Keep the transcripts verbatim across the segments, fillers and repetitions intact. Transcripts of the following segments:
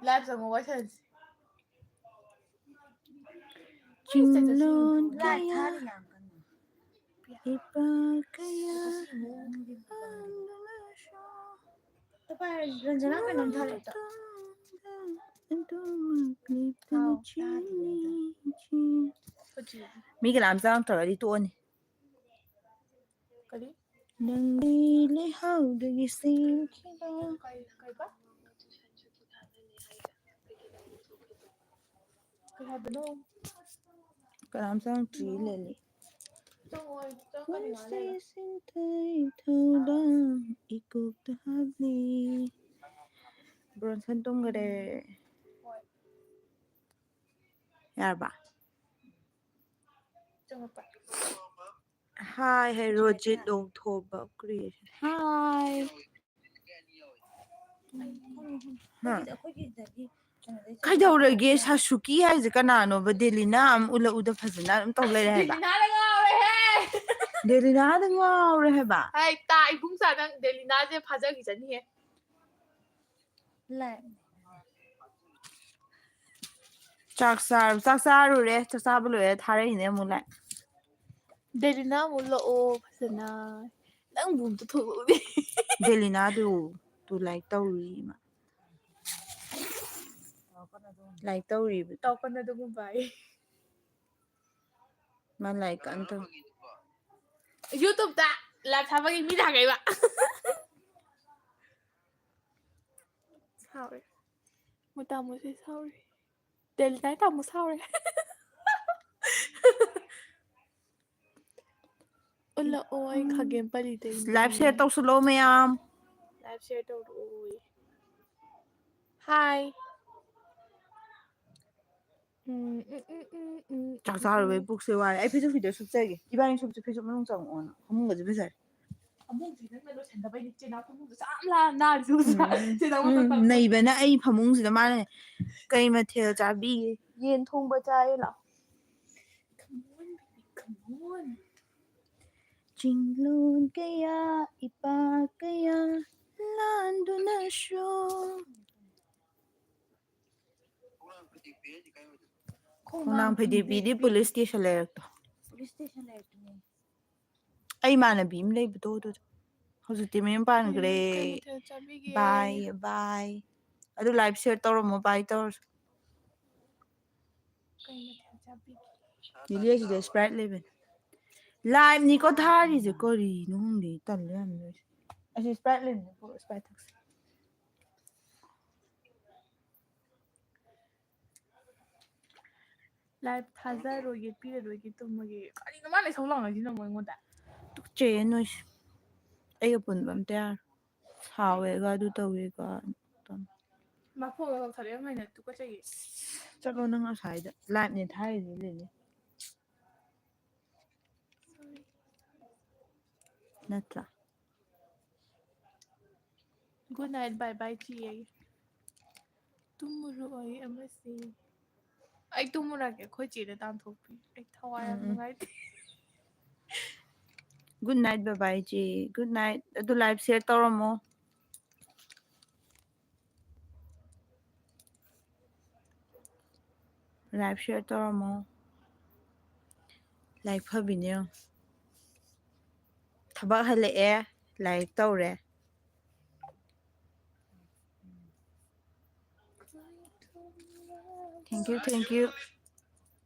Live ꯆꯪꯉꯣ, ꯋꯥꯔꯤ ꯁꯥꯟꯅꯁꯤ꯫ ꯆꯤꯡꯂꯣꯟ ꯀꯌꯥ ꯏꯄꯥ ꯀꯌꯥ ꯂꯥꯟꯗꯨꯅꯁꯨ ꯔꯟꯖꯅꯥ ꯀꯩꯅꯣꯝ ꯊꯥꯔꯛꯇ꯫ ꯑꯗꯨꯃꯛ ꯂꯦꯞꯇꯅ ꯆꯦꯜꯂꯤ꯫ ꯃꯤ ꯀꯅꯥꯝ ꯆꯪꯉꯛꯇ꯭ꯔꯒꯗꯤ ꯇꯣꯛꯑꯅꯤ꯫ ꯀꯔꯤ? ꯅꯪꯗꯤ ꯂꯩꯍꯥꯎꯗꯒꯤ ꯁꯦꯝꯈꯤꯕ꯫ ꯀꯩ, ꯀꯩꯕ? ꯀꯩ ꯍꯥꯏꯕꯅꯣ? ꯀꯅꯥꯝ ꯆꯪꯉꯛꯇ꯭ꯔꯤ ꯂꯩꯅꯤ꯫ ꯆꯪꯉꯣꯏ, ꯆꯪꯉꯛꯀꯅꯤ ꯉꯥꯏꯍꯥꯛ ꯂꯩꯔ꯫ ꯄꯨꯟꯁꯤ ꯁꯤꯟꯊꯩ ꯊꯧꯗꯥꯡ ꯏꯀꯣꯛꯇ ꯍꯥꯞꯂꯤ꯫ ꯕ꯭ꯔꯣꯟꯁꯟ ꯇꯨꯝꯈꯔꯦ꯫ ꯍꯣꯏ꯫ ꯌꯥꯔꯕ? ꯆꯪꯉꯛꯄ꯫ Hi, Herojit ꯂꯣꯡꯊꯣꯕ creation. Hi. ꯍꯥ? ꯀꯩꯗꯧꯔꯒꯦ? ꯁꯥꯁꯨꯀꯤ ꯍꯥꯏꯁꯦ ꯀꯅꯥꯅꯣꯕ? ꯗꯦꯂꯤꯅꯥ ꯑꯃ ꯎꯠꯂꯛꯎꯗ, ꯐꯖꯅ ꯑꯗꯨꯝ ꯇꯧ ꯂꯩꯔꯦ ꯍꯥꯏꯕ꯫ ꯗꯦꯂꯤꯅꯥꯗ ꯉꯥꯎꯔꯦꯍꯦ! ꯗꯦꯂꯤꯅꯥꯗ ꯉꯥꯎꯔꯦ ꯍꯥꯏꯕ꯫ ꯍꯥꯏ, ꯇꯥ, ꯏꯕꯨꯡꯁꯥ, ꯅꯪ ꯗꯦꯂꯤꯅꯥꯁꯦ ꯐꯥꯖꯈꯤꯁꯅꯤꯍꯦ꯫ ꯂꯥꯏ꯫ ꯆꯥꯛ ꯆꯥꯔ-, ꯆꯥꯛ ꯆꯥꯔꯨꯔꯦ꯫ ꯆꯥꯛ ꯆꯥꯕ ꯂꯣꯏꯔꯦ꯫ ꯊꯥꯔꯛꯏꯅꯦ ꯑꯃꯨꯛ ꯂꯥꯏ꯫ ꯗꯦꯂꯤꯅꯥ ꯑꯃꯨꯛ ꯂꯥꯛꯑꯣ ꯐꯖꯅ꯫ ꯅꯪꯕꯨ ꯑꯝꯇ ꯊꯣꯛꯂꯛꯎꯅꯦ꯫ ꯗꯦꯂꯤꯅꯥꯗꯨ ꯇꯨ ꯂꯥꯏꯛ ꯇꯧꯔꯤ ꯃꯥ꯫ ꯂꯥꯏꯛ ꯇꯧꯔꯤꯕ꯫ ꯇꯧꯀꯅꯣ ꯑꯗꯨꯒꯨꯝꯕ ꯑꯩ꯫ ꯃꯥ ꯂꯥꯏꯛ ꯀꯟꯅ ꯇꯧ-, YouTube-ꯇ live ꯊꯥꯕꯒꯤ ꯃꯤ ꯊꯥꯒꯠꯂꯤꯕ꯫ ꯁꯥꯎꯔꯦ꯫ ꯃꯣꯏ ꯇꯥꯃꯣꯁꯦ ꯁꯥꯎꯔꯦ꯫ ꯗꯦꯂꯤꯅꯥꯏ ꯇꯥꯃꯣ ꯁꯥꯎꯔꯦ꯫ ꯎꯠꯂꯛꯑꯣ, ꯑꯩ ꯈꯥꯒꯦꯝ ꯄꯜꯂꯤꯗꯩꯅꯦ꯫ Live share ꯇꯧꯁꯜꯂꯣ ꯃꯌꯥꯝ꯫ Live share ꯇꯧꯔꯛꯑꯣ꯫ Hi꯫ ꯎꯝ, ꯎꯝ, ꯎꯝ, ꯎꯝ, ꯎꯝ, ꯆꯥꯛ ꯎꯝ, ꯆꯥꯔꯨꯕꯩ ꯎꯝ꯫ ꯄꯨꯛꯁꯦ ꯋꯥꯔꯦ꯫ ꯑꯩ ꯐꯩꯖꯨꯞ ꯈꯤꯇ ꯁꯨꯞꯆꯒꯦ꯫ ꯏꯕꯥꯅꯤ ꯁꯨꯞꯁꯦ ꯐꯩꯖꯨꯞ ꯃꯅꯨꯡ ꯆꯪꯉꯛꯑꯣꯅ꯫ ꯐꯃꯨꯡꯒꯁꯦ ꯐꯖꯔꯦ꯫ ꯐꯃꯨꯡꯁꯦ ꯅꯪꯅ ꯂꯣꯏꯁꯟꯗꯕꯩꯅꯦ ꯆꯦꯅꯥꯎ ꯐꯃꯨꯡꯁꯦ ꯆꯥꯝ ꯂꯥ ꯅꯥꯜꯂꯤꯁꯦ ꯎꯗ꯭ꯔꯥ? ꯎꯝ, ꯎꯝ, ꯆꯦꯅꯥꯎ ꯎꯝ, ꯃꯇꯝ ꯅꯩꯕꯅ ꯑꯩ ꯐꯃꯨꯡꯁꯤꯗ ꯃꯥꯅ ꯀꯩ ꯃꯊꯦꯜ ꯆꯥꯕꯤꯒꯦ? ꯌꯦꯟ ꯊꯣꯡꯕ ꯆꯥꯏꯌꯦ ꯂꯥꯎ꯫ Come on, baby, come on. ꯆꯤꯡꯂꯣꯟ ꯀꯌꯥ, ꯏꯄꯥ ꯀꯌꯥ, ꯂꯥꯟꯗꯨꯅꯁꯨ ꯈꯣꯡꯅꯥꯡ ꯐꯩꯗꯦꯛꯄꯤꯗꯤ ꯄꯨꯂꯤꯁ ꯁ꯭ꯇꯦꯁꯟ ꯂꯩꯔꯛꯇꯣ꯫ ꯄꯨꯂꯤꯁ ꯁ꯭ꯇꯦꯁꯟ ꯂꯩꯔꯛꯇꯣ꯫ ꯑꯩ ꯏꯃꯥꯟꯅꯕꯤ ꯑꯃ ꯂꯩꯕꯗꯣ ꯑꯗꯨꯗ꯫ ꯍꯧꯖꯤꯛꯇꯤ ꯃꯌꯨꯝ ꯄꯥꯟꯈ꯭ꯔꯦ꯫ ꯀꯩ ꯃꯊꯦꯜ ꯆꯥꯕꯤꯒꯦ? ꯕꯥꯏ ꯕꯥꯏ꯫ ꯑꯗꯨ ꯂꯥꯏꯚ ꯁꯤꯌꯔ ꯇꯧꯔꯝꯃꯣ, ꯕꯥꯏ ꯇꯧꯔꯁꯨ꯫ ꯀꯩ ꯃꯊꯦꯜ ꯆꯥꯕꯤꯒꯦ? ꯂꯤꯂꯤꯌꯥ ꯁꯤꯗ ꯁ꯭ꯄ꯭ꯔꯥꯏꯠ ꯂꯩꯕꯅꯤ꯫ ꯂꯥꯏꯚꯅꯤꯀꯣ ꯊꯥꯔꯤꯁꯦ, ꯀꯔꯤꯅꯣ ꯈꯪꯗꯦ, ꯇꯜꯂꯦ ꯌꯥꯝꯅ ꯅꯣꯏꯁꯦ꯫ ꯑꯁꯤ ꯁ꯭ꯄ꯭ꯔꯥꯏꯠ ꯂꯩꯕꯅꯤ, ꯄꯨꯔꯛꯑꯣ, ꯁ꯭ꯄ꯭ꯔꯥꯏꯠ ꯊꯛꯁꯦ꯫ ꯂꯥꯏꯚ ꯊꯥꯖꯔꯣꯏꯒꯦ, ꯄꯤꯔꯔꯣꯏꯒꯦ, ꯇꯨꯝꯃꯒꯦ꯫ ꯀꯔꯤꯅꯣ ꯃꯥꯅ ꯏꯁꯧ ꯂꯥꯡꯉꯛꯏꯁꯤꯅ ꯑꯃꯨꯛ ꯑꯩꯉꯣꯟꯗ? ꯇꯨꯀꯠꯆꯩꯌꯦ ꯅꯣꯏꯁꯦ꯫ ꯑꯩꯒ ꯄꯨꯟꯕ ꯑꯝꯇ ꯌꯥꯔꯣꯏ꯫ ꯁꯥꯎꯋꯦꯒ ꯑꯗꯨ ꯇꯧꯋꯦꯒ꯫ ꯃꯈꯣꯡꯒ ꯀꯛꯊꯠꯂꯦ ꯌꯥꯝ ꯍꯩꯅ ꯇꯨꯀꯠꯆꯩꯌꯦ꯫ ꯆꯠꯂꯣ ꯅꯪ ꯑꯁ꯭ꯋꯥꯏꯗ꯫ ꯂꯥꯏꯚꯅꯦ ꯊꯥꯔꯤꯁꯦ ꯂꯤꯂꯤ꯫ ꯅꯠꯇ꯭ꯔꯥ? Good night, bye bye ꯆꯤꯌꯦ꯫ ꯇꯨꯝꯃꯨꯔꯣꯏ ꯑꯃꯁꯦ꯫ ꯑꯩ ꯇꯨꯝꯃꯨꯔꯒꯦ, ꯑꯩꯈꯣꯏ ꯆꯦꯗ ꯇꯥꯟꯊꯣꯛꯄꯤ꯫ ꯑꯩ ꯊꯋꯥꯏ ꯌꯥꯝ ꯎꯝ, ꯎꯝ꯫ ꯅꯨꯡꯉꯥꯏꯇꯦ꯫ Good night, bye bye ꯆꯦ꯫ Good night꯫ ꯑꯗꯨ ꯂꯥꯏꯚ ꯁꯤꯌꯔ ꯇꯧꯔꯝꯃꯣ꯫ ꯂꯥꯏꯚ ꯁꯤꯌꯔ ꯇꯧꯔꯝꯃꯣ꯫ ꯂꯥꯏꯛ ꯐꯕꯤꯅꯦ ꯌꯦꯡꯉꯣ꯫ ꯊꯕꯛ ꯍꯜꯂꯛꯑꯦ, ꯂꯥꯏꯛ ꯇꯧꯔꯦ꯫ Thank you, thank you꯫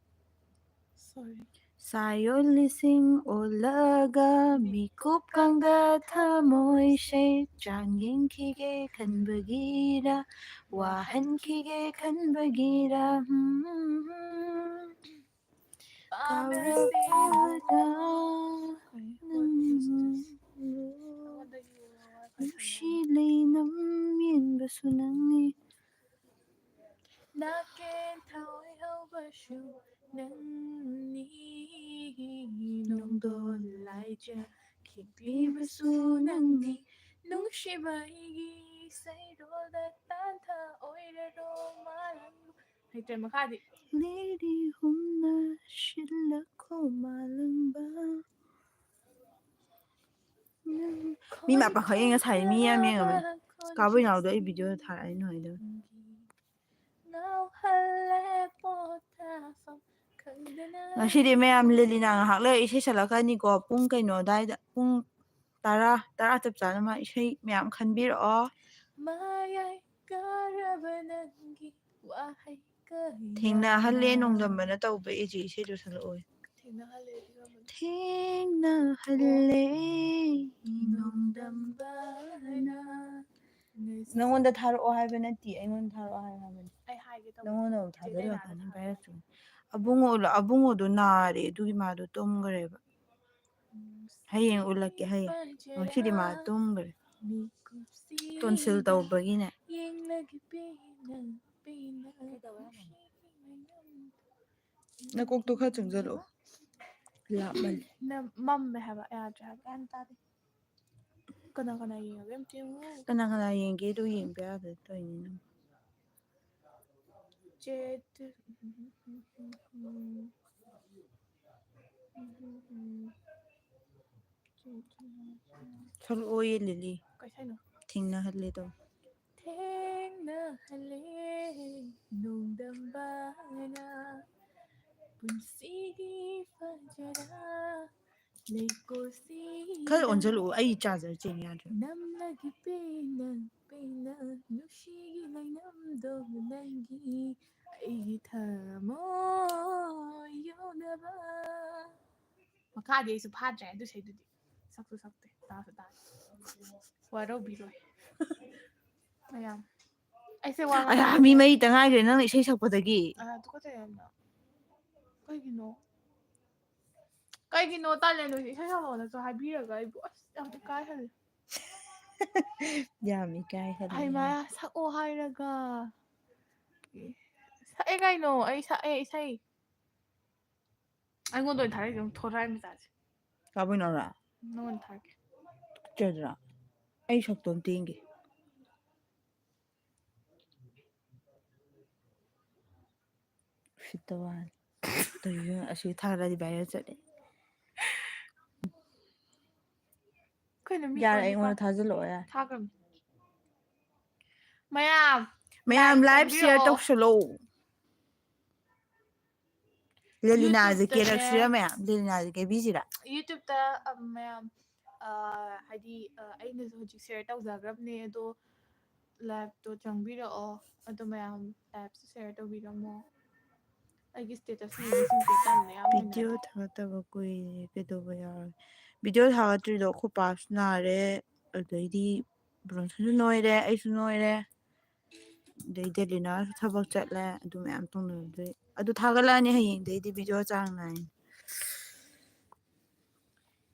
Sorry꯫ ꯁꯥꯌꯣꯜ ꯂꯤꯁꯤꯡ ꯑꯣꯜꯂꯒ ꯃꯤꯀꯨꯞ ꯀꯥꯡꯗ ꯊꯃꯣꯏꯁꯦ ꯆꯥꯡ ꯌꯦꯡꯈꯤꯒꯦ ꯈꯟꯕꯒꯤꯔ, ꯋꯥꯍꯟꯈꯤꯒꯦ ꯈꯟꯕꯒꯤꯔ, ꯎꯝ, ꯀꯥꯎꯔꯛꯂꯕ꯭ꯔꯥ ꯅꯪ? ꯅꯨꯡꯁꯤ ꯂꯩꯅꯝ ꯌꯦꯡꯕꯁꯨ ꯅꯪꯅꯤ꯫ ꯅꯥꯀꯦꯟ ꯊꯥꯑꯣꯏ ꯍꯧꯕꯁꯨ ꯅꯪꯅꯤ, ꯅꯣꯡꯗꯣꯟ ꯂꯥꯏꯖ ꯈꯤꯛꯂꯤꯕꯁꯨ ꯅꯪꯅꯤ, ꯅꯨꯡꯁꯤꯕ ꯑꯩꯒꯤ ꯁꯩꯔꯣꯜꯗ ꯇꯥꯟꯊꯥ ꯑꯣꯏꯔꯔꯣ ꯃꯥꯂꯪꯕ꯫ ꯍꯩꯇ꯭ꯔꯦ ꯃꯈꯥꯗꯤ꯫ ꯂꯤꯔꯤ ꯍꯨꯝꯅ ꯁꯤꯜꯂꯛꯈꯣ ꯃꯥꯂꯪꯕ꯫ ꯃꯤ ꯃꯥ ꯄꯥꯈꯠ ꯌꯦꯡ ꯉꯁꯥꯏ ꯃꯤ ꯌꯥꯝ ꯌꯦꯡꯉꯝꯃꯦ꯫ ꯀꯥꯕꯨꯏ ꯅꯥꯎꯗꯣ ꯑꯩ ꯚꯤꯗꯤꯑꯣꯗ ꯊꯥꯔꯛꯑꯦ ꯅꯣꯏꯗ꯫ ꯉꯥꯎꯍꯜꯂꯦ ꯄꯣꯊꯥꯐꯝ ꯈꯪꯗꯅ꯫ ꯉꯁꯤꯗꯤ ꯃꯌꯥꯝ ꯂꯤꯂꯤꯅ ꯉꯥꯏꯍꯥꯛ ꯂꯩꯔ ꯏꯁꯩ ꯁꯛꯂꯛꯀꯅꯤꯀꯣ, ꯄꯨꯡ ꯀꯩꯅꯣ ꯑꯗꯥꯏꯗ, ꯄꯨꯡ ꯇꯔꯥ, ꯇꯔꯥ ꯆꯞ ꯆꯥꯅ ꯃꯥ ꯏꯁꯩ ꯃꯌꯥꯝ ꯈꯟꯕꯤꯔꯛꯑꯣ꯫ ꯃꯌꯥꯏ ꯀꯥꯔꯕ ꯅꯪꯒꯤ ꯋꯥꯍꯩ ꯀꯌꯥꯅ꯫ ꯊꯦꯡꯅꯍꯜꯂꯦ ꯅꯣꯡꯗꯝꯕꯅ ꯇꯧꯕ ꯑꯦꯖꯤ ꯏꯁꯩꯗꯣ ꯁꯛꯂꯛꯑꯣ꯫ ꯊꯦꯡꯅꯍꯜꯂꯦ ꯅꯣꯡꯗꯝꯕꯅ꯫ ꯅꯉꯣꯟꯗ ꯊꯥꯔꯛꯑꯣ ꯍꯥꯏꯕ ꯅꯠꯇꯦ, ꯑꯩꯉꯣꯟꯗ ꯊꯥꯔꯛꯑꯣ ꯍꯥꯏꯕ ꯍꯥꯏꯕꯅꯤ꯫ ꯑꯩ ꯍꯥꯏꯒꯦ ꯇꯧꯕ꯫ ꯅꯉꯣꯟꯗ ꯑꯃꯨꯛ ꯊꯥꯖꯤꯜꯂꯛꯀꯅꯤ ꯚꯥꯏꯔꯁꯁꯨ꯫ ꯑꯕꯨꯡꯉꯣ, ꯑꯕꯨꯡꯉꯣꯗꯣ ꯅꯥꯔꯦ, ꯑꯗꯨꯒꯤ ꯃꯥꯗꯣ ꯇꯨꯝꯈ꯭ꯔꯦꯕ꯫ ꯍꯌꯦꯡ ꯎꯠꯂꯛꯀꯦ, ꯍꯌꯦꯡ꯫ ꯉꯁꯤꯗꯤ ꯃꯥ ꯇꯨꯝꯈ꯭ꯔꯦ꯫ ꯇꯣꯟꯁꯤꯜ ꯇꯧꯕꯒꯤꯅꯦ꯫ ꯅꯀꯣꯛꯇꯣ ꯈꯔ ꯆꯨꯝꯁꯤꯜꯂꯛꯑꯣ꯫ ꯂꯥꯞꯃꯜꯂꯦ꯫ ꯃꯝꯃꯦ ꯍꯥꯏꯕ, ꯌꯥꯗ꯭ꯔꯦ ꯍꯥꯏꯕ, ꯒ꯭ꯌꯥꯟ ꯇꯥꯗꯦ꯫ ꯀꯅꯥ ꯀꯅꯥ ꯌꯦꯡꯉꯒꯦ ꯑꯝꯇ ꯌꯦꯡꯉꯨ꯫ ꯀꯅꯥ ꯀꯅꯥ ꯌꯦꯡꯒꯦꯗꯣ ꯌꯦꯡꯕ ꯌꯥꯗ ꯇꯧꯔꯤꯅꯤ ꯅꯪ꯫ ꯆꯦ, ꯁꯛꯂꯛꯑꯣꯌꯦ ꯂꯤꯂꯤ꯫ ꯀꯩ ꯏꯁꯩꯅꯣ? ꯊꯦꯡꯅꯍꯜꯂꯦꯗꯣ꯫ ꯊꯦꯡꯅꯍꯜꯂꯦ ꯅꯣꯡꯗꯝꯕꯅ ꯄꯨꯟꯁꯤꯒꯤ ꯐꯖꯔ ꯂꯩꯀꯣꯜꯁꯤ ꯈꯔ ꯑꯣꯟꯁꯤꯜꯂꯛꯑꯣ, ꯑꯩ ꯆꯥꯔꯖꯔ ꯆꯦꯟ ꯌꯥꯗ꯭ꯔꯦ꯫ ꯅꯝꯂꯒ ꯄꯦꯟꯅ ꯄꯦꯟꯅ ꯅꯨꯡꯁꯤꯒꯤ ꯂꯩꯅꯝꯗꯣ ꯅꯪꯒꯤ ꯑꯩꯒꯤ ꯊꯃꯣꯏ ꯌꯧꯅꯕ꯫ ꯃꯈꯥꯗꯤ ꯑꯩꯁꯨ ꯐꯥꯗ꯭ꯔꯦ ꯑꯗꯨ ꯏꯁꯩꯗꯨꯗꯤ꯫ ꯁꯛꯁꯨ ꯁꯛꯇꯦ, ꯇꯥꯁꯨ ꯇꯥꯗꯦ꯫ ꯋꯥꯔꯧꯕꯤꯔꯣꯏ ꯃꯌꯥꯝ꯫ ꯑꯩꯁꯦ ꯋꯥ ꯑꯌꯥ, ꯉꯥꯡꯕ ꯃꯤ ꯃꯔꯤꯇ ꯉꯥꯏꯈ꯭ꯔꯦ ꯅꯪꯅ ꯏꯁꯩ ꯁꯛꯄꯗꯒꯤ꯫ ꯑ, ꯇꯨꯀꯠꯆꯩ ꯌꯥꯝꯅ꯫ ꯀꯩꯒꯤꯅꯣ? ꯀꯩꯒꯤꯅꯣ ꯇꯥꯂꯦꯟꯗꯣꯁꯦ ꯏꯁꯩ ꯁꯛꯂꯛꯑꯣꯅꯁꯨ ꯍꯥꯏꯕꯤꯔꯒ ꯑꯩꯕꯨ ꯑꯁ ꯌꯥꯝ ꯏꯀꯥꯏꯍꯜꯂꯦ꯫ ꯌꯥꯝ ꯏꯀꯥꯏꯍꯜꯂꯦ꯫ ꯍꯩꯃꯥ, ꯁꯛꯑꯣ ꯍꯥꯏꯔꯒ꯫ ꯁꯛꯑꯦ ꯀꯩꯅꯣ, ꯑꯩ ꯁꯛꯑꯦ ꯏꯁꯩ꯫ ꯑꯩꯉꯣꯟꯗ ꯑꯣꯏꯅ ꯊꯥꯔꯛꯏꯁꯦ ꯌꯦꯡꯉꯨ, ꯊꯣꯔꯥꯏ ꯃꯆꯥꯁꯦ꯫ ꯀꯥꯕꯨꯏꯅꯣꯔꯥ? ꯅꯉꯣꯟꯗ ꯊꯥꯔꯛꯀꯦ꯫ ꯆꯦꯗ꯭ꯔꯥ? ꯑꯩ ꯁꯛꯇꯣ ꯑꯝꯇ ꯌꯦꯡꯒꯦ꯫ ꯎꯁꯤꯠꯇꯕ ꯋꯥꯅꯤ꯫ ꯇꯧꯔꯤꯁꯦ ꯑꯁꯤ ꯊꯥꯒꯠꯂꯗꯤ viral ꯆꯠꯂꯦ꯫ ꯀꯩꯅꯣ ꯃꯤ ꯌꯥꯔꯦ, ꯑꯣꯏꯅ ꯑꯩꯉꯣꯟꯗ ꯄꯥ-, ꯊꯥꯖꯤꯜꯂꯛꯑꯣ ꯌꯥꯔꯦ꯫ ꯊꯥꯈ꯭ꯔꯕꯅꯤ꯫ ꯃꯌꯥꯝ, ꯃꯌꯥꯝ Like live share ꯇꯧꯕꯤꯔꯛꯑꯣ꯫ ꯇꯧꯁꯜꯂꯣ꯫ ꯂꯦꯂꯤꯅꯥꯁꯦ YouTube-ꯇꯅꯦ꯫ ꯀꯦꯔꯛꯁꯤꯔ ꯃꯌꯥꯝ? ꯂꯦꯂꯤꯅꯥꯁꯦ ꯀꯦꯕꯤꯁꯤꯔ? YouTube-ꯇ, ꯑ, ꯃꯌꯥꯝ, ꯑ, ꯍꯥꯏꯗꯤ, ꯑ, ꯑꯩꯅꯁꯨ ꯍꯧꯖꯤꯛ share ꯇꯧꯖꯈ꯭ꯔꯕꯅꯦ, ꯑꯗꯣ live-ꯇꯣ ꯆꯪꯕꯤꯔꯛꯑꯣ, ꯑꯗꯣ ꯃꯌꯥꯝ live-ꯁꯨ share ꯇꯧꯕꯤꯔꯝꯃꯣ꯫ ꯑꯩꯒꯤ status-ꯁꯤ ꯌꯦꯡꯕꯁꯤꯡꯁꯦ ꯇꯟꯕ ꯌꯥꯝ Video ꯍꯩꯅꯗꯦ꯫ ꯊꯥꯒꯠꯇꯕ ꯀꯨꯏꯔꯦ, ꯀꯩꯗꯧꯕ ꯌꯥꯎꯔꯒꯦ? Video ꯊꯥꯒꯠꯇ꯭ꯔꯤꯗꯣ ꯑꯩꯈꯣꯏ ꯄꯥꯁꯨ ꯅꯥꯔꯦ, ꯑꯗꯩꯗꯤ ꯕ꯭ꯔꯣꯟꯁꯟꯁꯨ ꯅꯣꯏꯔꯦ, ꯑꯩꯁꯨ ꯅꯣꯏꯔꯦ, ꯑꯗꯩ ꯗꯦꯂꯤꯅꯥꯁꯨ ꯊꯕꯛ ꯆꯠꯂꯦ, ꯑꯗꯨ ꯃꯌꯥꯝ ꯇꯧꯅꯕꯗꯩ ꯑꯗꯨ ꯊꯥꯒꯠꯂꯛꯑꯅꯤ ꯍꯌꯦꯡꯗꯩꯗꯤ video ꯆꯥꯡ ꯅꯥꯏꯅ꯫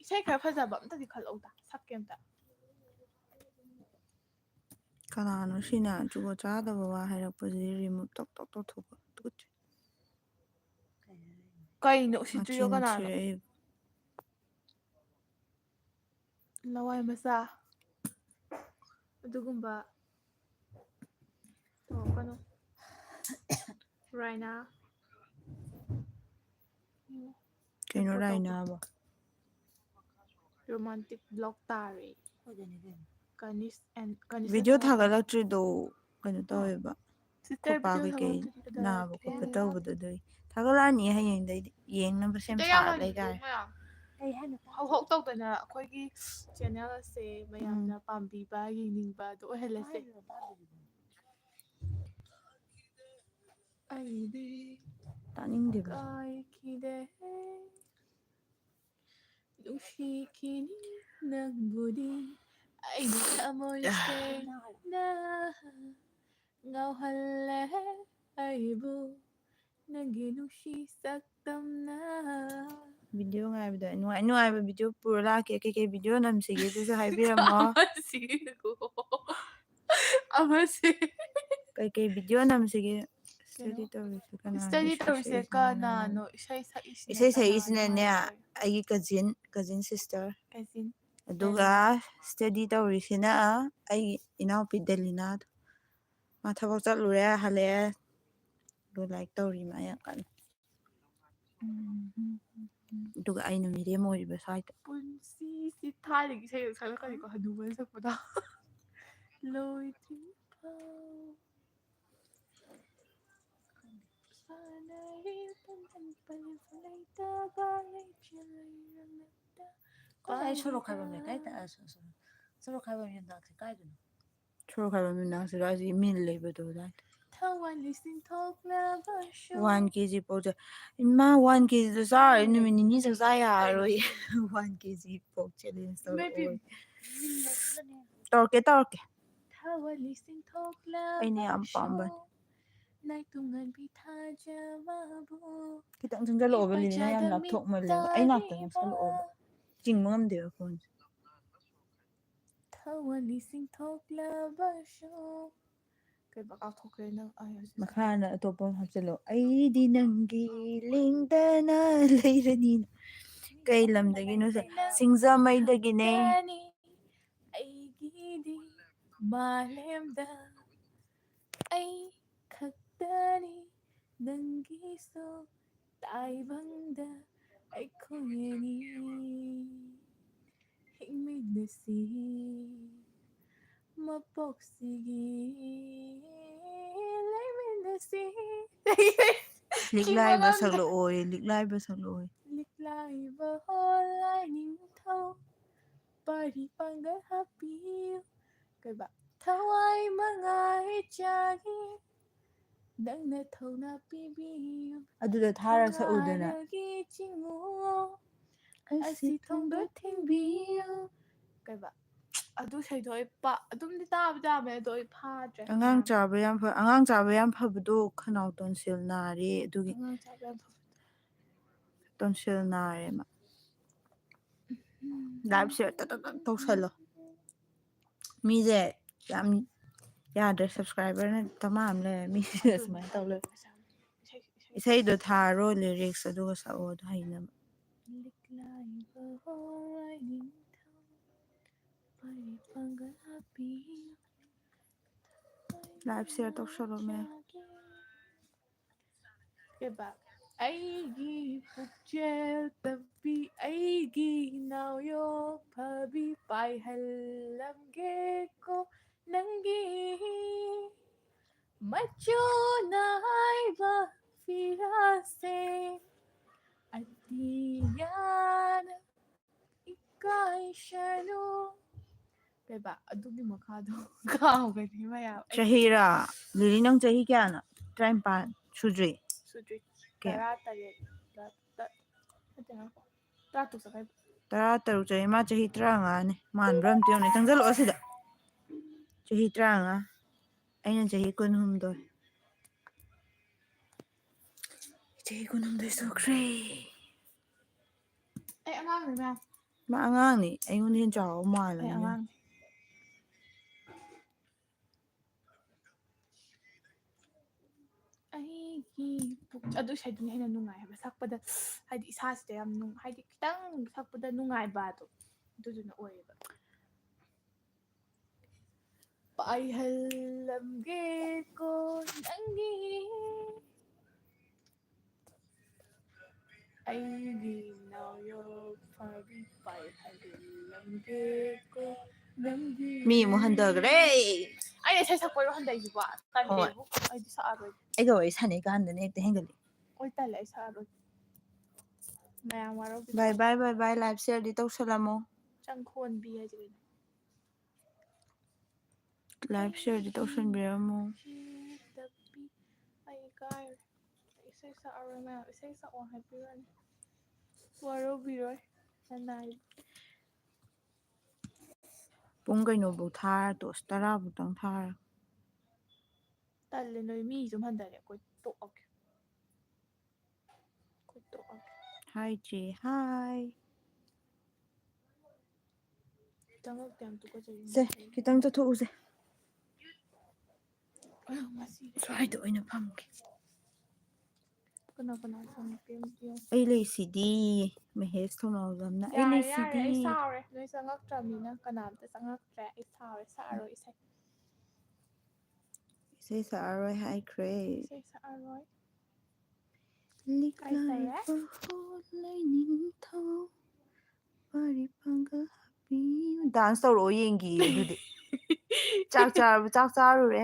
ꯏꯁꯩ ꯈꯔ ꯐꯖꯕ ꯑꯝꯇꯗꯤ ꯈꯜꯂꯛꯎꯗ, ꯁꯛꯀꯦ ꯑꯝꯇ꯫ ꯀꯅꯥꯅꯣ ꯁꯤꯅ ꯖꯨꯒꯣꯠ ꯆꯥꯗꯕ ꯋꯥ ꯍꯥꯏꯔꯛꯄꯁꯤꯗꯤ remove ꯇꯣꯛ ꯇꯣꯛ ꯇꯧꯊꯣꯛꯄ꯫ ꯇꯨꯀꯠꯆꯩ꯫ ꯀꯩꯅꯣ ꯎꯁꯤꯠꯇ꯭ꯔꯤꯗꯣ ꯃꯆꯤꯟ ꯀꯅꯥꯅꯣ? ꯊꯤꯔꯛꯏꯕ꯫ ꯂꯋꯥꯏ ꯃꯆꯥ꯫ ꯑꯗꯨꯒꯨꯝꯕ ꯇꯧꯔꯛꯀꯅꯨ꯫ ꯔꯥꯏꯅꯥ꯫ ꯀꯩꯅꯣ Report ꯇꯧꯒꯦ꯫ ꯔꯥꯏꯅꯥꯕꯣ? Romantic vlog ꯇꯥꯔꯦ꯫ ꯀꯅꯤꯁ and ꯀꯅꯤꯁ Video and ꯊꯥꯒꯠꯂꯛꯇ꯭ꯔꯤꯗꯣ ꯀꯩꯅꯣ ꯇꯧꯋꯦꯕ꯫ Sister, ꯈꯣꯄꯥ video ꯀꯩꯀꯩ ꯊꯥꯒꯠꯂꯛꯇ꯭ꯔꯤ ꯀꯩꯗꯧꯔꯒꯦ? ꯅꯥꯕ ꯈꯣꯠꯄ ꯇꯧꯕꯗꯣ ꯑꯗꯨꯒꯤ ꯊꯥꯒꯠꯂꯛꯑꯅꯤ ꯍꯌꯦꯡꯗꯩꯗꯤ ꯌꯦꯡꯅꯕ ꯁꯦꯝ ꯁꯤꯗ ꯁꯥꯔ ꯌꯥꯝ ꯂꯩꯇꯥꯔꯦ꯫ ꯃꯌꯥꯝ ꯍꯧ ꯍꯧ ꯇꯧꯗꯅ ꯑꯩꯈꯣꯏꯒꯤ channel ꯑꯁꯦ ꯃꯌꯥꯝꯅ ꯄꯥꯝꯕꯤꯕ, ꯌꯦꯡꯅꯤꯡꯕ ꯑꯗꯨ ꯑꯣꯏꯍꯜꯂꯁꯦ꯫ ꯑꯩꯗꯤ ꯇꯥꯅꯤꯡꯗꯦꯕ꯫ ꯀꯥꯏꯈꯤꯗꯦ꯫ ꯅꯨꯡꯁꯤꯈꯤꯅꯤ ꯅꯪꯕꯨꯗꯤ ꯑꯩꯒꯤ ꯊꯃꯣꯏ ꯁꯦꯡꯅ ꯉꯥꯎꯍꯜꯂꯦ ꯑꯩꯕꯨ ꯅꯪꯒꯤ ꯅꯨꯡꯁꯤ ꯁꯛꯇꯝꯅ꯫ Video ꯉꯥꯏꯕꯗ ꯅꯨꯡꯉꯥꯏ ꯅꯨꯡꯉꯥꯏꯕ video ꯄꯨꯔ ꯂꯥꯛꯀꯦ꯫ ꯀꯩꯀꯩ video ꯅꯝꯁꯤꯒꯦ ꯑꯗꯨꯁꯨ ꯍꯥꯏꯕꯤꯔꯝꯃꯣ꯫ ꯑꯃꯁꯤꯒꯤꯀꯣ꯫ ꯑꯃꯁꯦ꯫ ꯀꯩꯀꯩ video ꯅꯝꯁꯤꯒꯦ? Study ꯀꯩꯅꯣ? ꯇꯧꯔꯤꯁꯦ ꯀꯅꯥꯅꯣ? Study ꯏꯁꯩ ꯇꯧꯔꯤꯁꯦ ꯁꯛꯏꯁꯤꯅ ꯀꯅꯥꯅꯣ? ꯅꯨꯡꯉꯥꯏꯕ? ꯏꯁꯩ ꯁꯛꯏꯁꯤꯅ ꯏꯁꯩ ꯀꯅꯥꯅꯣ ꯁꯛꯏꯁꯤꯅꯅꯦ, ꯍꯥꯏꯔꯒ? ꯑꯩꯒꯤ cousin, cousin sister꯫ Cousin. ꯑꯗꯨꯒ study ꯇꯧꯔꯤꯁꯤꯅ ꯑꯩꯒꯤ ꯏꯅꯥꯎꯄꯤ ꯗꯦꯂꯤꯅꯥꯗꯣ꯫ ꯃꯥ ꯊꯕꯛ ꯆꯠꯂꯨꯔꯦ, ꯍꯜꯂꯛꯑꯦ꯫ ꯑꯗꯨ ꯂꯥꯏꯔꯤꯛ ꯇꯧꯔꯤ ꯃꯥ ꯌꯥꯝ ꯀꯟꯅ꯫ ꯎꯝ꯫ ꯑꯗꯨꯒ ꯑꯩꯅ ꯃꯤꯔꯦꯝ ꯑꯣꯏꯔꯤꯕ ꯁ꯭ꯋꯥꯏꯗ꯫ ꯄꯨꯟꯁꯤꯁꯤ ꯊꯥꯏꯅꯒꯤ ꯏꯁꯩ ꯁꯛꯂꯛꯀꯅꯤꯀꯣ, ꯍꯅꯨꯕꯅ ꯁꯛꯄꯗꯣ꯫ ꯂꯣꯏꯗ꯭ꯔꯤꯐꯥꯎ꯫ ꯑꯩ ꯁꯣꯔꯣꯛ ꯈꯥꯏꯕꯝꯅꯦ꯫ ꯀꯥꯏꯗ? ꯑ, ꯁꯣ-, ꯁꯣ-, ꯁꯣꯔꯣꯛ ꯈꯥꯏꯕꯝ ꯌꯨꯝꯅꯥꯛꯁꯦ ꯀꯥꯏꯗꯅꯣ? ꯁꯣꯔꯣꯛ ꯈꯥꯏꯕꯝ ꯌꯨꯝꯅꯥꯛꯁꯤꯔꯣ? ꯑꯁꯤ ꯃꯤꯜ ꯂꯩꯕꯗꯣ ꯑꯗꯥꯏꯗ꯫ ꯊꯋꯥꯟ ꯂꯤꯁꯤꯡ ꯊꯣꯛꯂꯕꯁꯨ꯫ One K G pork chop꯫ ꯏꯃꯥ, one K G ꯗꯣ ꯆꯥꯔꯗꯤ ꯅꯨꯃꯤꯠ ꯅꯤꯅꯤ ꯆꯥꯛ ꯆꯥ ꯌꯥꯔꯔꯣꯏ꯫ One K G pork challenge ꯇꯧꯔꯛꯑꯣ꯫ ꯇꯧꯔꯛꯀꯦ, ꯇꯧꯔꯛꯀꯦ꯫ ꯊꯋꯥꯟ ꯂꯤꯁꯤꯡ ꯊꯣꯛꯂꯕꯁꯨ꯫ ꯑꯩꯅ ꯌꯥꯝ ꯄꯥꯝꯕꯅꯦ꯫ ꯅꯥꯏꯇꯣꯝ ꯉꯥꯟꯕꯤ ꯊꯥꯖꯕꯕꯨ꯫ ꯈꯤꯇꯪ ꯆꯪꯁꯤꯜꯂꯛꯑꯣꯕ, ꯂꯤꯂꯤꯅ ꯌꯥꯝ ꯂꯥꯞꯊꯣꯛꯃꯜꯂꯦꯕ꯫ ꯑꯩ ꯅꯥꯛꯇ ꯆꯪꯁꯤꯜꯂꯛꯑꯣꯕ꯫ ꯆꯤꯡꯕ ꯉꯝꯗꯦꯕ ꯐꯣꯟꯁꯦ꯫ ꯊꯋꯥꯟ ꯂꯤꯁꯤꯡ ꯊꯣꯛꯂꯕꯁꯨ꯫ ꯀꯩꯕ, ꯀꯥꯎꯊꯣꯛꯈ꯭ꯔꯦ ꯅꯪ꯫ ꯑꯩ ꯍꯧꯖꯤꯛ ꯃꯈꯥꯅ ꯑꯇꯣꯞꯄ ꯑꯃ ꯍꯥꯞꯆꯤꯜꯂꯣ꯫ "ꯑꯩꯗꯤ ꯅꯪꯒꯤ ꯂꯦꯡꯗꯅ ꯂꯩꯔꯅꯤꯅ"꯫ ꯀꯩ ꯂꯝꯗꯒꯤꯅꯣ ꯁꯦ? ꯁꯤꯡꯖꯃꯩꯗꯒꯤꯅꯦ꯫ ꯑꯩꯒꯤꯗꯤ ꯃꯥꯂꯦꯝꯗ ꯑꯩ ꯈꯛꯇꯅꯤ ꯅꯪꯒꯤꯁꯨ ꯇꯥꯏꯕꯪꯗ ꯑꯩꯈꯣꯏ ꯑꯅꯤ ꯍꯤꯡꯃꯤꯟꯅꯁꯤ ꯃꯄꯣꯛꯁꯤꯒꯤ ꯂꯩꯃꯤꯟꯅꯁꯤ꯫ ꯂꯤꯛꯂꯥꯏꯕ ꯁꯛꯂꯛꯑꯣꯌꯦ, ꯂꯤꯛꯂꯥꯏꯕ ꯁꯛꯂꯛꯑꯣꯌꯦ꯫ ꯂꯤꯛꯂꯥꯏꯕ ꯍꯣ ꯂꯥꯏꯅꯤꯡꯊꯧ ꯄꯥꯔꯤ ꯄꯥꯡꯒꯜ ꯍꯥꯞꯄꯤꯌꯨ꯫ ꯀꯩꯕ? ꯊꯋꯥꯏ ꯃꯉꯥ ꯏꯆꯥꯒꯤ ꯅꯪꯅ ꯊꯧꯅꯥ ꯄꯤꯕꯤꯌꯨ꯫ ꯑꯗꯨꯗ ꯊꯥꯔ ꯁꯛꯎꯗꯅ꯫ ꯊꯧꯅꯥꯒꯤ ꯆꯤꯡꯉꯨ ꯑꯁꯤ ꯊꯣꯡꯗ ꯊꯤꯡꯕꯤꯌꯨ꯫ ꯀꯩꯕ? ꯑꯗꯨ ꯏꯁꯩꯗꯣ ꯑꯩ ꯄꯥ-, ꯑꯗꯨꯝꯗꯤ ꯇꯥꯕꯗꯤ ꯇꯥꯕꯅꯦ, ꯑꯗꯣ ꯑꯩ ꯐꯥꯗ꯭ꯔꯦ꯫ ꯑꯉꯥꯡ ꯆꯥꯕ ꯌꯥꯝ ꯐ-, ꯑꯉꯥꯡ ꯆꯥꯕ ꯌꯥꯝ ꯐꯕꯗꯣ ꯈꯅꯥꯎ ꯇꯣꯟꯁꯤꯜ ꯅꯥꯔꯦ, ꯑꯗꯨꯒꯤ꯫ ꯑꯉꯥꯡ ꯆꯥꯕ ꯌꯥꯝ ꯐꯕꯗꯣ꯫ ꯇꯣꯟꯁꯤꯜ ꯅꯥꯔꯦ ꯃꯥ꯫ ꯎꯝ꯫ Live share ꯇꯛ ꯇꯛ ꯇꯛ ꯇꯧꯁꯜꯂꯣ꯫ ꯃꯤꯁꯦ ꯌꯥꯝ ꯌꯥꯗ꯭ꯔꯦ, subscriberꯅ ꯗꯃꯥ ꯑꯃ ꯂꯩꯔꯦ, ꯃꯤꯁꯦ ꯁꯨꯃꯥꯏꯅ ꯇꯧ ꯂꯩꯔꯦ꯫ ꯏꯁꯩꯗꯣ ꯊꯥꯔꯣ, lyrics, ꯑꯗꯨꯒ ꯁꯛꯑꯣ, ꯑꯗꯨ ꯍꯩꯅꯕ꯫ ꯂꯤꯛꯂꯥꯏꯕ ꯍꯣ ꯂꯥꯏꯅꯤꯡꯊꯧ ꯄꯥꯔꯤ ꯄꯥꯡꯒꯜ ꯍꯥꯞꯄꯤꯌꯨ꯫ Live share ꯇꯧꯁꯜꯂꯣ, ꯃꯌꯥꯝ꯫ ꯀꯩꯕ? ꯑꯩꯒꯤ ꯄꯨꯛꯆꯦꯜ ꯇꯝꯕꯤ, ꯑꯩꯒꯤ ꯅꯥꯎꯌꯣ ꯐꯕꯤ, ꯄꯥꯏꯍꯜꯂꯝꯒꯦꯀꯣ ꯅꯪꯒꯤ ꯃꯆꯨ ꯅꯥꯏꯕ ꯐꯤꯔꯥꯜꯁꯦ꯫ ꯑꯇꯤꯌꯥꯅ ꯀꯥꯏꯁꯅꯨ꯫ ꯀꯩꯕ ꯑꯗꯨꯒꯤ ꯃꯈꯥꯗꯣ ꯀꯥꯎꯒꯅꯤ ꯃꯌꯥꯝ꯫ ꯑꯩ ꯆꯍꯤꯔꯥ? ꯂꯤꯂꯤ, ꯅꯪ ꯆꯍꯤ ꯀꯌꯥꯅꯣ? ꯇꯔꯥꯅꯤꯄꯥꯟ ꯁꯨꯗ꯭ꯔꯤ? ꯁꯨꯗ꯭ꯔꯤ꯫ ꯀꯌꯥ? ꯇꯔꯥ ꯇꯔꯦꯠ꯫ ꯅꯠꯇꯦ, ꯉꯥꯏꯈꯣ꯫ ꯇꯔꯥ ꯇꯔꯨꯛ ꯆꯪꯉꯛꯏ꯫ ꯇꯔꯥ ꯇꯔꯨꯛ ꯆꯍꯤ꯫ ꯃꯥ ꯆꯍꯤ ꯇꯔꯥꯃꯉꯥꯅꯤ꯫ ꯃꯥꯟꯕ꯭ꯔꯥ ꯑꯝꯇ ꯌꯦꯡꯉꯨꯅꯦ꯫ ꯆꯪꯁꯜꯂꯛꯑꯣ ꯁꯤꯗ꯫ ꯆꯍꯤ ꯇꯔꯥꯃꯉꯥ꯫ ꯑꯩꯅ ꯆꯍꯤ ꯀꯨꯟꯍꯨꯝꯗꯣꯏ꯫ ꯆꯍꯤ ꯀꯨꯟꯍꯨꯝꯗꯣꯏ ꯁꯨꯈ꯭ꯔꯦ꯫ ꯑꯩ ꯑꯉꯥꯡꯅꯤ ꯃꯌꯥꯝ꯫ ꯃꯥ ꯑꯉꯥꯡꯅꯤ꯫ ꯑꯩꯉꯣꯟꯗ ꯍꯦꯟꯅ ꯆꯥꯎꯕ ꯑꯩ ꯃꯥꯜꯂꯕꯅꯦ꯫ ꯑꯉꯥꯡꯅꯤ꯫ ꯑꯩꯒꯤ ꯄꯨꯛ-, ꯑꯗꯨ ꯏꯁꯩꯗꯨꯅ ꯍꯦꯟꯅ ꯅꯨꯡꯉꯥꯏ ꯍꯥꯏꯕ꯫ ꯁꯛꯄꯗ ꯍꯥꯏꯗꯤ ꯏꯁꯥꯁꯤꯗ ꯌꯥꯝ ꯅꯨꯡ-, ꯍꯥꯏꯗꯤ ꯈꯤꯇꯪ ꯁꯛꯄꯗ ꯅꯨꯡꯉꯥꯏꯕꯗꯣ ꯑꯗꯨꯗꯨꯅ ꯑꯣꯏꯌꯦꯕ꯫ ꯄꯥꯏꯍꯜꯂꯝꯒꯦꯀꯣ ꯅꯪꯒꯤ ꯑꯩꯒꯤ ꯅꯥꯎꯌꯣ ꯐꯥꯕꯤ ꯄꯥꯏꯍꯜꯂꯝꯒꯦꯀꯣ ꯅꯪꯒꯤ ꯃꯤ ꯑꯃꯨꯛ ꯍꯟꯊꯈ꯭ꯔꯦ꯫ ꯑꯩ ꯏꯁꯩ ꯁꯛꯄꯩꯔꯣ ꯍꯟꯊꯩꯁꯤꯕꯣ? ꯇꯜꯂꯦꯕꯨ꯫ ꯑꯩꯗꯤ ꯁꯛꯑꯔꯣꯏ꯫ ꯑꯩꯒ ꯋꯥꯔꯤ ꯁꯥꯟꯅꯩ ꯀꯥꯟꯗꯅꯦ ꯍꯦꯛꯇ ꯍꯦꯟꯒꯠꯂꯤ꯫ ꯑꯣꯏ ꯇꯜꯂꯦ, ꯑꯩ ꯁꯛꯑꯔꯣꯏ꯫ ꯃꯌꯥꯝ ꯋꯥꯔꯧꯕꯤꯕ꯫ ꯕꯥꯏ ꯕꯥꯏ ꯕꯥꯏ ꯕꯥꯏ꯫ ꯂꯥꯏꯐ ꯁꯤꯌꯔꯗꯤ ꯇꯧꯁꯜꯂꯝꯃꯣ꯫ ꯆꯪꯈꯣꯟꯕꯤ ꯍꯥꯏꯁꯦ ꯀꯩꯅꯣ? ꯂꯥꯏꯐ ꯁꯤꯌꯔꯗꯤ ꯇꯧꯁꯟꯕꯤꯔꯝꯃꯣ꯫ ꯁꯤ ꯇꯞꯄꯤ꯫ ꯑꯩ ꯏꯀꯥꯏꯔꯦ꯫ ꯏꯁꯩ ꯁꯛꯑꯔꯣꯏ ꯃꯌꯥꯝ꯫ ꯏꯁꯩ ꯁꯛꯑꯣ ꯍꯥꯏꯕꯤꯔꯅꯤ꯫ ꯋꯥꯔꯧꯕꯤꯔꯣꯏ꯫ ꯅꯅꯥꯏ꯫ ꯄꯨꯡ ꯀꯩꯅꯣꯕꯨꯛ ꯊꯥꯔ ꯇꯣꯛꯑꯁꯤ, ꯇꯔꯥꯕꯨꯛꯇꯪ ꯊꯥꯔ꯫ ꯇꯜꯂꯦ, ꯅꯣꯏ ꯃꯤ ꯁꯨꯝ ꯍꯟꯊꯔꯦ, ꯑꯩꯈꯣꯏ ꯇꯣꯛꯑꯒꯦ꯫ ꯑꯩꯈꯣꯏ ꯇꯣꯛꯑꯒꯦ꯫ ꯍꯥꯏ ꯆꯦ, ꯍꯥꯏ꯫ ꯆꯪꯉꯛꯇꯦ ꯌꯥꯝ ꯇꯨꯀꯠꯆꯩ꯫ ꯁꯦ, ꯈꯤꯇꯪ ꯆꯠꯊꯣꯛꯎꯁꯦ꯫ ꯑꯌꯥ, ꯃꯁꯤ ꯁ꯭ꯋꯥꯏꯗ ꯑꯣꯏꯅ ꯐꯝꯒꯦ꯫ ꯀꯅꯥ ꯀꯅꯥ ꯆꯪꯉꯛꯀꯦ ꯑꯝꯇ ꯌꯦꯡꯉꯨ꯫ ꯑꯩ ꯂꯩꯁꯤꯗꯤ, ꯃꯍꯦꯁ ꯊꯧꯅꯥꯎꯖꯝꯅ꯫ ꯑꯩ ꯌꯥꯔꯦ, ꯌꯥꯔꯦ, ꯂꯩꯁꯤꯗꯤ꯫ ꯑꯩ ꯁꯥꯎꯔꯦ꯫ ꯅꯣꯏ ꯆꯪꯉꯛꯇ꯭ꯔꯕꯅꯤꯅ ꯀꯅꯥꯝꯇ ꯆꯪꯉꯛꯇ꯭ꯔꯦ꯫ ꯑꯩ ꯁꯥꯎꯔꯦ, ꯁꯛꯑꯔꯣꯏ ꯏꯁꯩ꯫ ꯏꯁꯩ ꯁꯛꯑꯔꯣꯏ ꯍꯥꯏꯈ꯭ꯔꯦ꯫ ꯏꯁꯩ ꯁꯛꯑꯔꯣꯏ꯫ ꯂꯤꯛꯂꯥ ꯔꯨꯄꯥ ꯍꯣ ꯂꯩꯅꯤꯡꯊꯧ, ꯋꯥꯔꯤ ꯄꯥꯡꯒꯜ ꯍꯥꯞꯄꯤꯌꯨ꯫ ꯗꯥꯟꯁ ꯇꯧꯔꯛꯑꯣ ꯌꯦꯡꯒꯦ ꯑꯗꯨꯗꯤ꯫ ꯆꯥꯛ ꯆꯥꯔꯕ? ꯆꯥꯛ ꯆꯥꯔꯨꯔꯦ꯫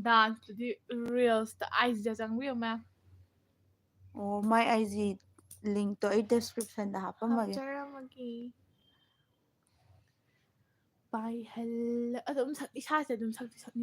ꯗꯥꯟꯁꯇꯨꯗꯤ ꯔꯤꯜꯁꯇ, ꯑꯥꯏꯖꯤꯗ ꯆꯪꯕꯤꯌꯨ ꯃꯌꯥꯝ꯫ ꯑꯣ, ꯃꯥꯏ ꯑꯥꯏꯖꯤ ꯂꯤꯡꯛꯇꯣ ꯑꯩ ꯗꯦꯁꯀ꯭ꯔꯤꯞꯁꯟꯗ ꯍꯥꯞꯄꯝꯃꯒꯦ꯫ ꯍꯥꯞꯆꯔꯝꯃꯒꯦ꯫ ꯄꯥꯏꯍꯜꯂ ꯑꯗꯨꯝ ꯁꯛ ꯏꯁꯥꯁꯦ ꯑꯗꯨꯝ ꯁꯛꯇꯤ ꯁꯛꯅꯤꯡ